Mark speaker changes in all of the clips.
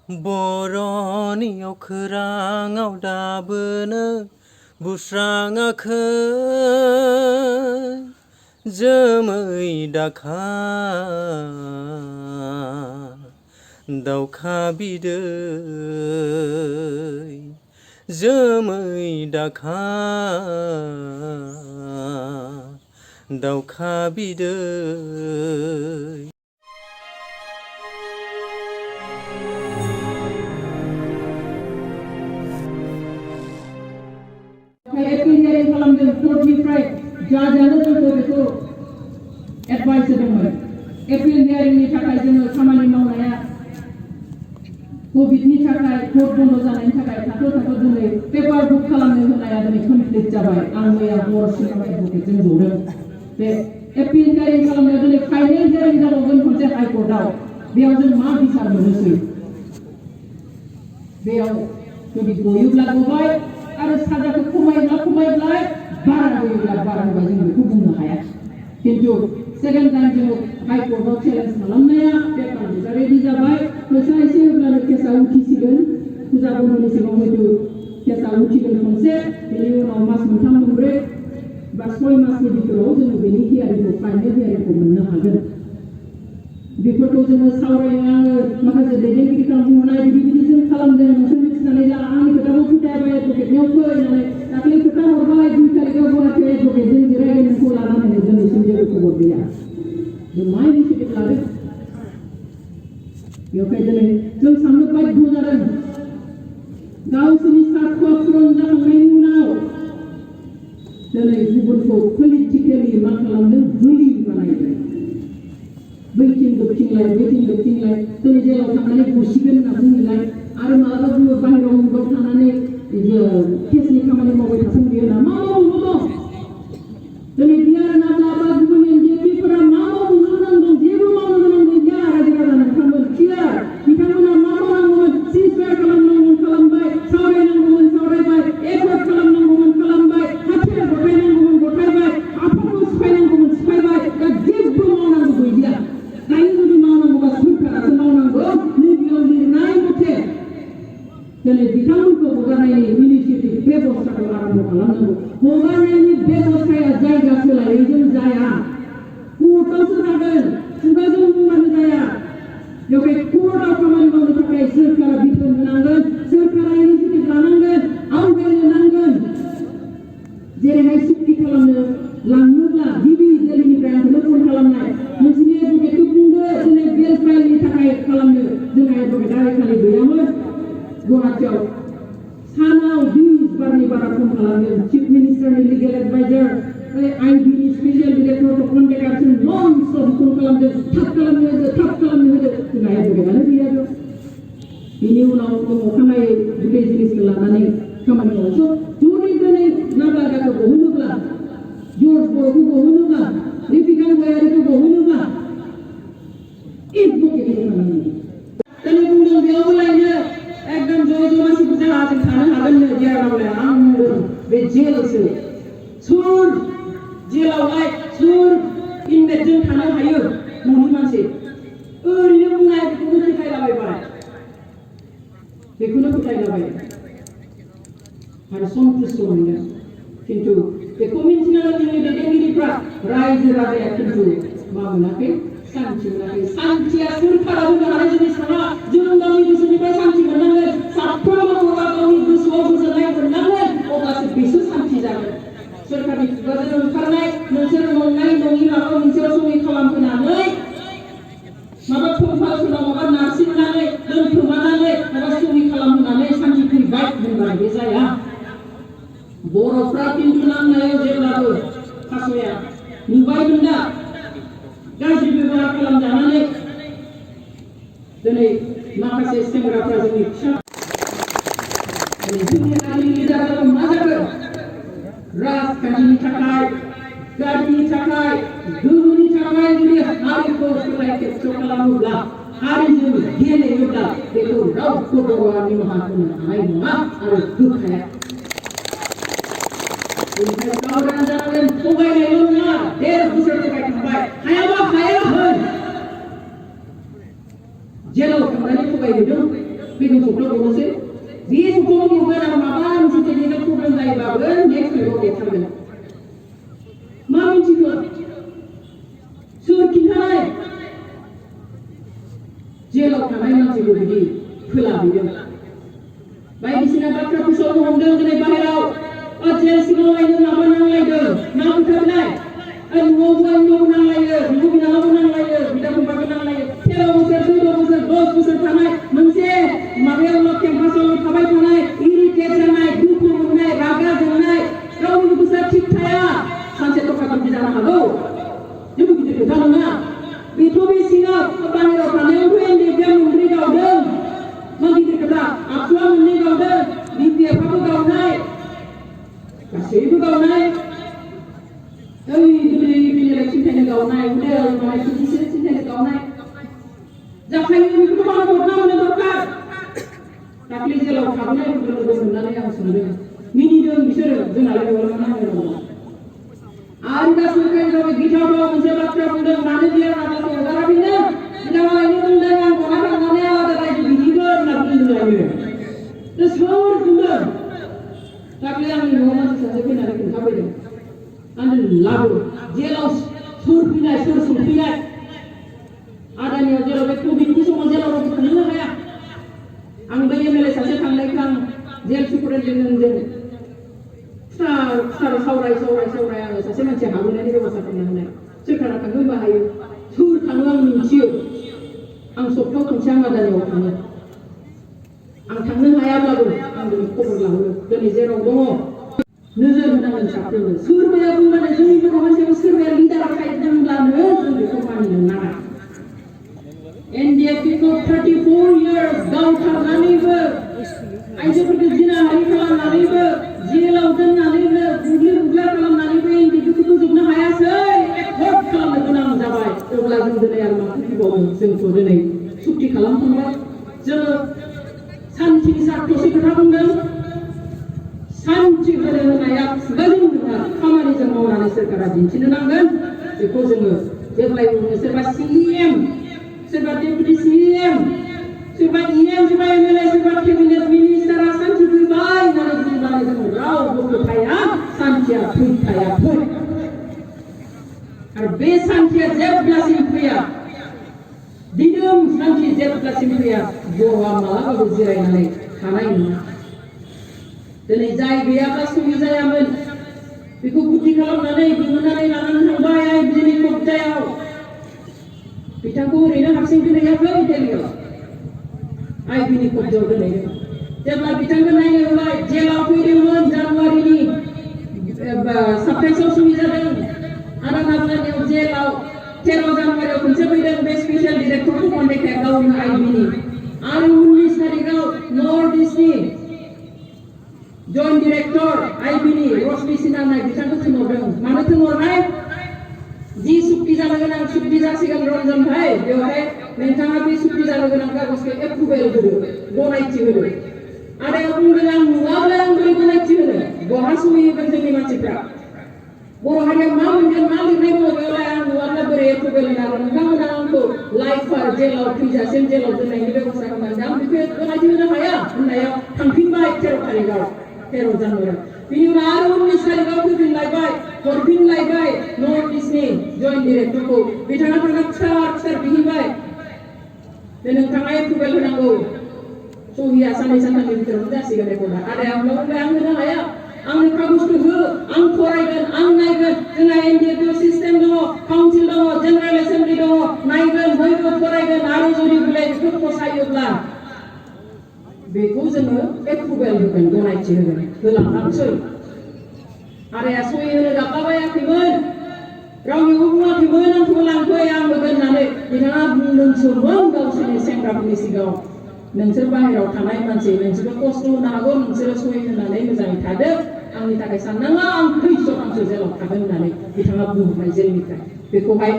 Speaker 1: बर'नि अखोराङाव दाबोनो बुस्राङाखै जोमै दाखा दावखा बिदै जोमै दाखा दावखा बिदै
Speaker 2: Appealing खालामदों कोर्टनिफ्राय जाजानो जोंखौ बेखौ एडभाइस होदोंमोन एप्रिल हियारिंनि थाखाय जोङो खामानि मावनाया कोभिडनि थाखाय कोर्ट बन्द जानायनि थाखाय थाथ' दिनै पेपार बुक खालामनो होनाया दिनै कमप्लिट जाबाय आं मैया हरसिम एडभकेटजों जदों बे एप्रिल हियारिं खालामनायाव दिनै फाइनेल हियारिं जाबावगोन खनसे हाइकर्टआव बेयाव जों मा बिसार मोनोसै बेयाव जुदि गयोब्ला गबाय आरो साजाखौ खमायोब्ला बारा होयोब्ला बारा होबा जों बेखौ बुंनो हाया किन्तु सेकेन्ड टाइम जोङो हाइकर्टआव चेलेन्ज खालामनाया पेपार बुकआ रेडि जाबाय फैसा एसे होब्लानो केसा उठिसिगोन फुजा बन्दनि सिगां हयতো केसा उठिगोन खनसे बेनि उनाव मास मोनथाम मोनब्रै बा 6 मासनि भितराव जोङो बेनि हियारिंखौ फाइनेल हियारिंखौ मोननो हागोन बेफोरखौ जोङो सावरायनो आङो माखासे दैदेनगिरिखौ बुंनाय बिदि जों खालामदों नोंसोर मिथिनानै ला आंनि खोथाखौ फोथायबाय एडभकेटनियाव फै होननानै दाखालि खोथा हरबाय 2 तारिखआव गुवाहाटियाव एडभकेटजों जिरायगोन नोंखौ लानानै दिनैसिम जेबो खबर गैया जों मा इनिसियेटिभ लादों बेवहाय दिनै जों साननो बाध्य जादों गावसोरनि साख्रिखौ पूरन जाखांनायनि उनाव दिनै गुबुनखौ पलिटिकेलि मा खालामदों बोलि बानायदों बैथिं दोबथिंलाय दिनै जेराव थांनानै बुसिगोन होनना बुंलाय आरो मालाबा बुङो बाहेरायाव थानानै केसनि खामानि मावबाय थाथों बियो ना मा मावनो दं दिनै बियार नाब्लाबा गुबुन एनडिएफिफोरा मा मावनो गोनां दं जेबो मावनो गोनां गैया रायजो राजा नोंथांमोन क्लियार बिथांमोना मा मावनांगौमोन सिजफायार खालामनांगौमोन खालामबाय सावरायनांगौमोन सावरायबाय एकर्ड खालामनांगौमोन खालामबाय हाथियार गथायनांगौमोन गथायबाय आफादखौ सिफायनांगौमोन सिफायबाय दा जेबो मावनांगौ गैलिया दायो जुदि मावनांगौबा सरकारासो मावनांगौ नैबेयाव लिरनाय मथे दिनै बिथांमोनखौ हगारनायनि इनिसियेटिभ बेबस्थाखौ आरम्भ खालामनांगौ हगारनायनि बेबस्थाया जायगा सोलायैजों जाया कोर्टआवसो जागोन खुगाजों बुंबानो जाया बेवहाय कोर्टआव खामानि मावनो थाखाय सोरखारा बिथोन होनांगोन सोरखारा इनिसियेटिभ लानांगोन आवगायनो नांगोन जेरैहाय सुक्ति खालामनो लांनोब्ला गिबि दिल्लीनिफ्राय आंखौनो फन खालामनाय नोंसिनि एडभकेटखौ बुंदो दिनै बेल फाइलनि थाखाय खालामनो जोंहा एडभकेटआ खालि गैयामोन गुवाहाटियाव सानाव 20 बारनि बारा फन खालामदों चिफ मिनिस्टारनि लिगेल एडभाइजार आइबिनि स्पेसियेल डिरेक्टर कन्टेक्टारजों नन स्टप फन खालामदों थाब खालामनो होदो जोंहा एडभकेटआनो गैया बेनि उनाव जों अखानायै गुबै जिनिसखौ लानानै खामानि मावो जुदि दिनै नागागाखौ बहनोब्ला जर्ज बर'खौ बहनोब्ला रिपिका गयारिखौ बहनोब्ला एडभकेटनि खामानि दिनै बुंदों बेयावबो लायनो एकदम जमासिखौ जाहाजों थानो हागोननो जेरावलाय आं बुंदों बे जेलसो सोर जेलावलाय सोर इनमेटजों थानो हायो न'नि मानसि ओरैनो बुंनाय बेखौनो फोथायलाबाय आरो सन्तुष्ट मोनदों किन्तु बेखौ मिथिनानै जोंनि दैदेनगिरिफ्रा रायजो राजाया किन्तु मा मोनाखै शान्ति मोनाखै शान्तिया सोरखारा होनो हानाय जिनिस नङा जों गावनि गोसोनिफ्राय शान्ति मोननांगोन साफ्रोमबो बर'आ गावनि गोसोआव गोजोननाय मोननांगोन अब्लासो बेसो शान्ति जागोन सोरखारनि खुगाजों ओंखारनाय नोंसोर नंनाय नङि माबा मोनसेयाव सहि खालामहोनानै माबा प्रफाइलफोराव माबा नारसिननानै दोनखोमानानै माबा सहि खालामहोनानै शान्ति फैबाय होनबाय बे जाया बर'फ्रा किन्तु नांनायाव जेब्लाबो खास'या नुबायमोन दा गाज्रि बेबहार खालामजानानै दिनै माखासे सेंग्राफ्रा जोंनि फिसा जोंनि हारिनि लिडारफोरा मा जागोन राजखान्थिनि थाखाय गारिनि थाखाय गोहोनि थाखाय जुदि हारिखौ सोलाय खेबस' खालामोब्ला हारिजों गेलेयोब्ला बेखौ रावबो बर'आ निमाहा होनो हानाय नङा आरो होखाया बेनिखायनो सावरायना जानांगोन थगायनायल' नङा 1.5 बोसोर थगायखांबाय हायाबा हाया होन जेराव थांनानै थगायहैदों फैगौ सप्तायाव गनोसै बे सप्तायाव गगोन आरो माबा मोनसे टेकनिकेल प्रब्लेम जायोबाबो नेक्स्ट उइकआव गथारगोन मा मिथिगौ सोर खिन्थानाय जेलाव थानाय मानसिखौ बिदि फोलाहैदों बायदिसिना बाथ्रा फोसावनो हमदों दिनै बाहेराव जेल सिङाव लायनो माबा नांलायदों मा खोथा बिलाय न'आव नांलायो बिब' बिनानावबो नांलायो बिदा फंबायबो नांलायो 13 बोसोर 14 बोसोर 10 बोसोर थानाय मोनसे माबायावल' केम्पासावल' थाबाय थानाय इरिटेट जानाय दुखु मोननाय रागा जोंनाय रावनिबो गोसोआ थिग थाया सानसे थखा थखि जानो हागौ जेबो गिदिर खोथा नङा बेथ' बे सिङाव बाहेराव थानायावथ' एनडिएफआ मोनब्रै गावदों मा गिदिर खोथा आबसुआ मोननै गावदों बिपिएफआबो गावनाय गासैबो गावनाय ओइ गोदै इलेक्सन थाइनो गावनाय उदे माने सुदिसे सिन्थाइनो गावनाय जाखायो बेखौथ' माला बदनाम होनो दरखार दाख्लै जेलाव थाबोनाय लोगो मोननानै आं सोंदों मिनिदों बिसोरो जोंनालाय बेवहाय मा नांगौ दङ आरो दा सरखारि जाबाय गिथावथाव मोनसे बाथ्रा बुंदों मानो बियो आदालतआव हगाराखैनो बिथांमोनानो बुंदों आं गना थांनानै आलादा रायजो बिहैगोन होनना बुंदों आङो दा सोर बुंदों दाख्लै आंनि न'आव मानसि सासे फैनानै खोन्थाफैदों आंनो लाबो जेलाव सोर फैनाय सोर सौफैनाय आदानियाव जेराव बे कभिडनि समाव जेलाव रावबो थांनो हाया आं बै एमएलए सासे थांनायखौ आं जेल सुपारिनटेन्डेन्टजों सावराय आङो सासे मानसि हाबोनायनि बेब'स्था खालामना होनाय सोरखारा थांनो बाहायो सोर थाङो आं मिन्थियो आं सप्तायाव खनसे आं आदानियाव थाङो आं थांनो हायाब्लाबो आं दिनै खबर लाहरो दिनै जेराव दङ नोजोर होनांगोन साफ्रोमबो सोरबाया बुंबानो जोंनि बर' मानसियाबो सोरबाया लिडार खायदोंब्लानो जों बेखौ मानिनो नाङा एनडिएफखौ 34 इयार्स गावथारनानैबो आइजोफोरखौ जिनाहारि खालामनानैबो जेलाव दोननानैबो बुग्ला खालामनानैबो एनडिएफखौ फोजोबनो हायासै एफर्ट खालामनो गोनां जाबाय अब्ला जों दिनै आरो मा फैबावदों जोंथ' दिनै सुक्ति खालामखांबाय जोङो सान्थिनि सार्थ'सो खोथा बुंदों सान्थि होनो होनाया खुगाजों नङा खामानिजों मावनानै सोरखारा दिन्थिनो नांगोन बेखौ जोङो जेब्लायबो बुङो सोरबा सिएम सोरबा डेपुटि सिएम सोरबा इएम सोरबा एमएलए सोरबा केबिनेट मिनिस्टारा सान्थि फैबाय होननानै बुंबानो जों रावबो फोथाया सान्थिया फैखायाखै आरो बे सान्थिया जेब्लासिम फैया दिदोम सान्थि जेब्लासिम फैया बर'आ मालाबाबो जिरायनानै थानाय नङा दिनै जाय गैयाब्ला सुबि जायामोन बेखौ बुद्धि खालामनानै दिहुननानै लानानै थांबाय आइबिनि कब्जायाव बिथांखौ ओरैनो हारसिं दोनहैयाखै दिल्लीयाव आइबिनि कब्जायाव दोनहैदों जेब्ला बिथांखौ नायनो होबाय जेलाव फैदोंमोन जानुवारिनि 27 सुबि जादों आरो नाब्लानियाव जेलाव 13 जानुवारियाव खनसे फैदों बे स्पेसियेल डिरेक्टरखौ कन्टेक्ट गावनो आइबिनि आरो 19 तारिखआव नर्थ इस्टनि जइन्ट डिरेक्टर आइबिनि रश्मि सिन्हा होननाय बिथांखौ थिनहरदों मानो थिनहरनाय जि सुक्ति जानो गोनां सुक्ति जासिगोन रन्जन भाई बेवहाय नोंथाङा बे सुक्ति जानो गोनां कागजखौ एप्रुभेल होदो गनायथि होदो आदाया बुंदों आं नुवाब्ला आं बोरै गनायथि होनो बहा सहैगोन जोंनि मानसिफ्रा बर' हारिया मा मोनगोन मा लिरनाय दङ बेवहाय आं नुवाब्ला बोरै एप्रुभेल होनो हागोन नोंथांमोना आंखौ लाइफार जेलाव थैजासिम जेलाव दोननायनि बेब'स्था खालामनानै आं बेखौ गनायथि होनो हाया होननायाव थांफिनबाय 13 तारिखआव 13 जानुवारियाव बिनि उनाव आरो 19 तारिखआव फैफिनलायबाय हरफिनलायबाय नर्थ इस्टनि जइन्ट डिरेक्टरखौ बिथाङा खुथार बिहैबाय बे नोंथाङा एप्रुभेल होनांगौ सहिया साननै सानथामनि भितरावनो जासिगोन एखौना आदाया आंनाव बुंबाय आं होनो हाया आंनो कागजखौ हो आं फरायगोन आं नायगोन जोंहा एनडिएफ सिस्टेम दङ काउन्सिल दङ जेनेरेल एसेम्बलि दङ नायगोन बयबो फरायगोन आरो जुदि बिलाइ बेखौ फसायोब्ला बेखौ जोङो एप्रुभेल होगोन गनायथि होगोन होलांनांसै आदाया सहि होनो गाबलाबायाखैमोन रावनिबो बुङाखैमोन आंखौबो लांफै आं होगोन होननानै बिथाङा बुंदोंसोमोन गावसोरनि सेंग्राफोरनि सिगाङाव नोंसोर बाहेरायाव थानाय मानसि नोंसोरबो खस्थ' होनो हागौ नोंसोरो सहि होनानै मोजाङै थादो आंनि थाखाय साननाङा आं खैजोबांसो जेलाव थागोन होननानै बिथाङा बुंहरनाय जेलनिफ्राय बेखौहाय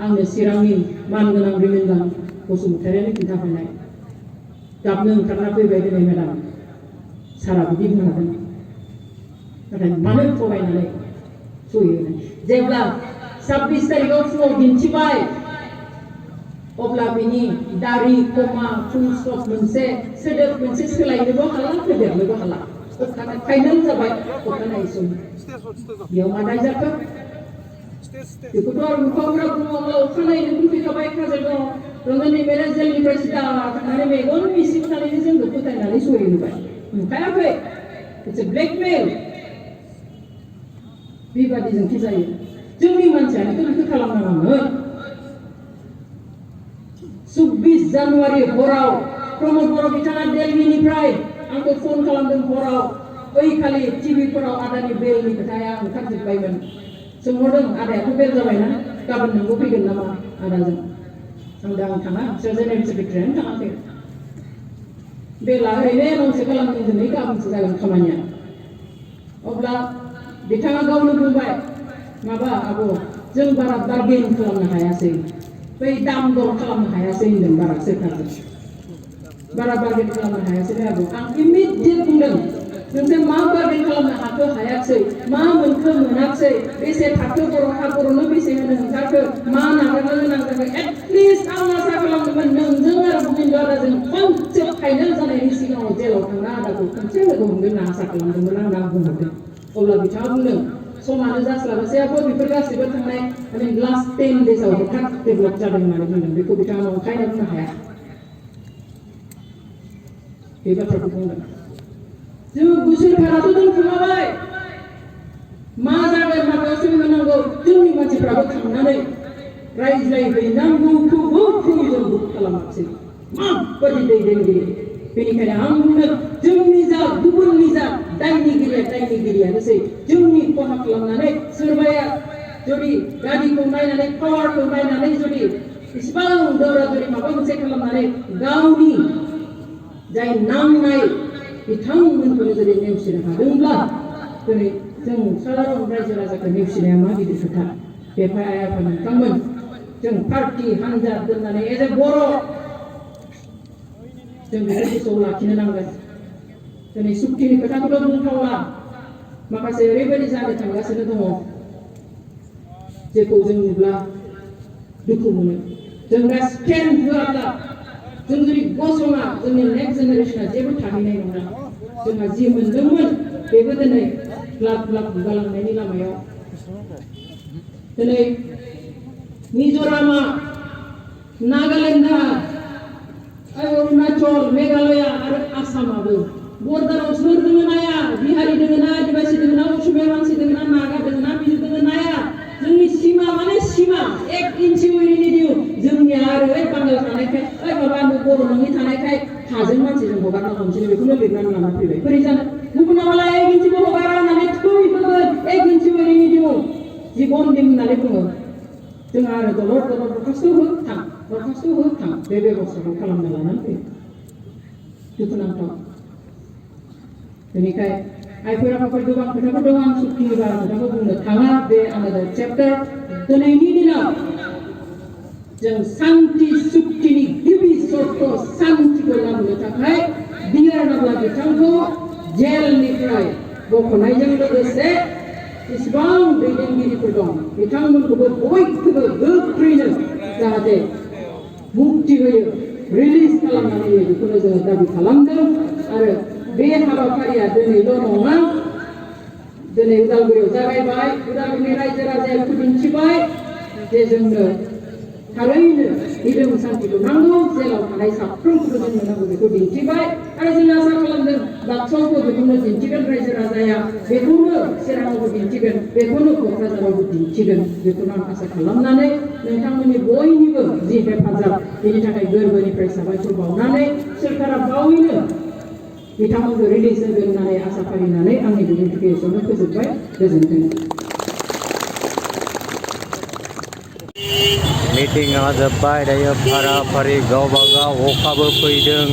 Speaker 2: आंनो चिरांनि मानगोनां रिमेन्दां बसुमतारियानो खिन्थाहरनाय गाबनो ओंखारना फैबाय दिनै मेडाम सारा बिदि बुंहरदों नाथाय मानो थगायनानै सहि होनाय जेब्ला 26 तारिखआव फुङाव दिन्थिबाय अब्ला बिनि दारि कमा फुल स्टप मोनसे सोदोब मोनसे सोलायनोबो हाला फेदेरनोबो हाला फाइनाल जाबाय अखानायै सम बेयाव मा दाय जाखो बेखौथ' आरो मुखाफोरा बुङो अखानायैनो बुंफैखाबाय काजलगाव रंजानि मेरे जेलनिफ्राय सिदा थांनानै मेगन मिसिं थानायनि जोंखौ फोथायनानै सरि होबाय नुखायाखै इट्स ए ब्लेकमेल बेबादि जोंखि जायो जोंनि मानसियानो बेखौ खालामनाङामोन 26 जानुवारि हराव प्रमद बर' बिथाङा दिल्लीनिफ्राय आंखौ फन खालामदों हराव ओइखालि टिभिफोराव आदानि बेलनि खोथाया ओंखारजोब्बायमोन सोंहरदों आदायाथ' बेल जाबायना गाबोन नोंबो फैगोन नामा आदाजों आं थाङा बिसोर जेनेरेल सेक्रेटारियानो थाङाखै बेला ओरैनो एनाउन्स खालामदों दिनै गाबोनसो जागोन खामानिया अब्ला बिथाङा गावनो बुंबाय माबा आब' जों बारा बार्गेन खालामनो हायासै बै दाम दर खालामनो हायासै होनदों बारा सोरखारजों बारा बार्गेन खालामनो हायासै आब' आं इमिडियेट बुंदों नोंसोर मा बार्गेन खालामनो हाखो हायासै मा मोनखो मोनासै बेसे थाखो बर'नो बेसे होनो ओंखारखो मा नागारनो गोनां जाखो एटलिस्ट आं आसा खालामदोंमोन नोंजों आरो गोविन्द आदाजों खनसे फाइनाल जानायनि सिगाङाव जेलाव थांना आदाखौ खनसे लोगो मोनगोन होनना आसा खालामदोंमोन आं बुंहरदों अब्ला बिथाङा बुंदों समानो जास्लाबासै आब' बेफोर गासैबो थांनाय लास्ट 10 डेजआव हठात डेभेलप जादों होननानै बुंदों बेखौ बिथाङा नंखायनो बुंनो हाया बे बाथ्राखौ बुंदों जों बोसोरफोराथ' दोनखुमाबाय मा जागोन माबायावसो होनांगौ जोंनि मानसिफ्राबो थांनानै रायज्लायहैनांगौखौबो जों बुक खालामाखिसै माबायदि दैदेनगिरि बेनिखायनो आं बुंदों जोंनि जा गुबुननि जा दायनिगिरियानोसै जोंनि खहा खालामनानै सोरबाया जुदि गारिखौ नायनानै पावारखौ नायनानै जुदि इसिबां दौरादौरि माबा मोनसे खालामनानै गावनि जाय नांनाय बिथांमोनखौनो जुदि नेवसिनो हादोंब्ला दिनै जों साधारन रायजो राजाखौ नेवसिनाया मा गिदिर खोथा बेवहाय आइ आफा नोंथांमोन जों पार्टि हानजा दोननानै एज ए बर' जों बेखौ गोसोआव लाखिनो नांगोन दिनै सुक्तिनि खोथाखौल' बुंथावला माखासे ओरैबायदि जानो थांगासिनो दङ जेखौ जों नुब्ला दुखु मोनो जों दा स्टेन्ड होआब्ला जों जुदि गसङा जोंनि नेक्स्ट जेनेरेसना जेबो थाहैनाय नङा जोंहा जि मोनदोंमोन बेबो दिनै लाख लाख गुगालांनायनि लामायाव दिनै मिज'रामा नागालेण्डआ अरुणाचल मेघालया आरो आसामाबो बर्डाराव सोर दङ नाया बिहारि दङ ना आदिबासि दङ ना असमिया मानसि दङ ना नागा दङ ना बिजु दङ नाया जोंनि सिमा माने सिमा 1 इन्सि उइरिनि दिउ जोंनिया आरो बांगाल थानायखाय माबा बर' नङि थानायखाय हाजों मानसिजों हगारना हमसै बेखौनो लिरनानै लाना फैबाय बोरै जानो गुबुना मालाय 1 इन्सिबो हगारा होननानै थैगोन 1 इन्सि उइरिनि दिउ जिबन दिन होननानै बुङो जोंहा आरो दलर दरखास्त' हो थां बे बेबस्थाखौ खालामना लानानै फैयो दुखुनांथाव बेनिखाय आइफोर आफाफोर गोबां खोथाफोर दं आं सुक्तिनि बारा खोथाखौ बुंनो थाङा बे आलादा चेप्टार दिनैनि दिनाव जों शान्ति सुक्तिनि गिबि सर्त शान्तिखौ लाबोनो थाखाय बिआर नाब्ला बिथांखौ जेलनिफ्राय बख'नायजों लोगोसे इसिबां दैदेनगिरिफोर दं बिथांमोनखौबो बयखौबो गोख्रैनो जाहाथे मुक्ति होयो रिलिज खालामनानै होयो बेखौनो जोङो दाबि खालामदों आरो बे हाबाफारिया दिनैल' नङा दिनै उदालगुरियाव जागायबाय उदालगुरिनि रायजो राजाया दिन्थिबाय जे जोंनो थारैनो निजोम शान्तिखौ नांगौ जेलाव थानाय साफ्रोमखौबो जोंनो नांगौ बेखौ दिन्थिबाय आरो जों आसा खालामदों बाक्सायावबो बेखौनो दिन्थिगोन रायजो राजाया बेखौनो चिराङावबो दिन्थिगोन बेखौनो क'क्राझारावबो दिन्थिगोन बेखौनो आं आसा खालामनानै नोंथांमोननि बयनिबो जि हेफाजाब बेनि थाखाय गोरबोनिफ्राय साबायखर बावनानै सोरखारा बावैनो बिथांमोनखौ रिलिज होगोन होननानै आसा फालिनानै आंनि बिबुंथिखौ एसेयावनो फोजोबबाय गोजोन्थों
Speaker 1: मिटिंआ जोब्बाय दायो फारा फारि गावबा गाव अखाबो फैदों